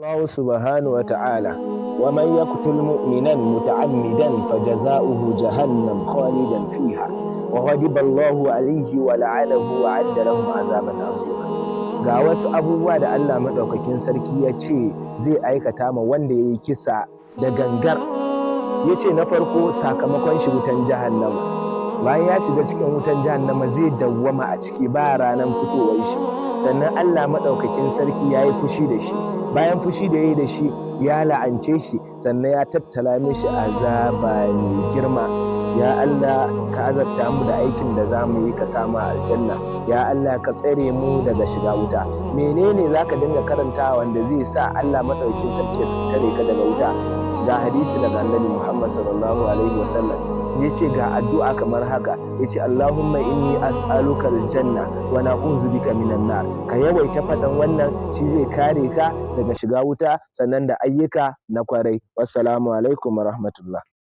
Allah subhanahu wa ta'ala: "Wa man yaqtul mu'minan muta'ammidan fajaza'uhu jahannam khalidan fiha wa ghadiba Allahu alayhi wa la'anahu wa 'adda lahum 'azaban 'azima." Ga wasu abubuwa da Allah madaukakin sarki ya ce zai aikata ma wanda ya yi kisa da gangar. Ya ce na farko, sakamakon shi wutan jahannama. Bayan ya shiga cikin wutan jahannama, zai dawwama a ciki, ba ranar fitowar shi. Sannan Allah maɗaukakin sarki ya yi fushi da shi. Bayan fushi da ya yi da shi, ya la'ance shi, sannan ya tattala mishi azaba mai girma. Ya Allah, ka azabta mu da aikin da za mu yi, ka samu aljanna. Ya Allah, ka tsare mu daga shiga wuta. Menene za ka dinga karantawa wanda zai sa Allah maɗaukakin sarki ya tare ka daga wuta? Ga hadisi daga Annabi Muhammad sallallahu alaihi wasallam, ya ce ga addu'a kamar haka, ya ce: "Allahumma inni as'aluka aljanna wa na'udhu bika minan nar." Ka yawaita faɗan wannan, shi zai kare ka daga shiga wuta, sannan da ayyuka na kwarai. Wassalamu alaikum wa rahmatullah.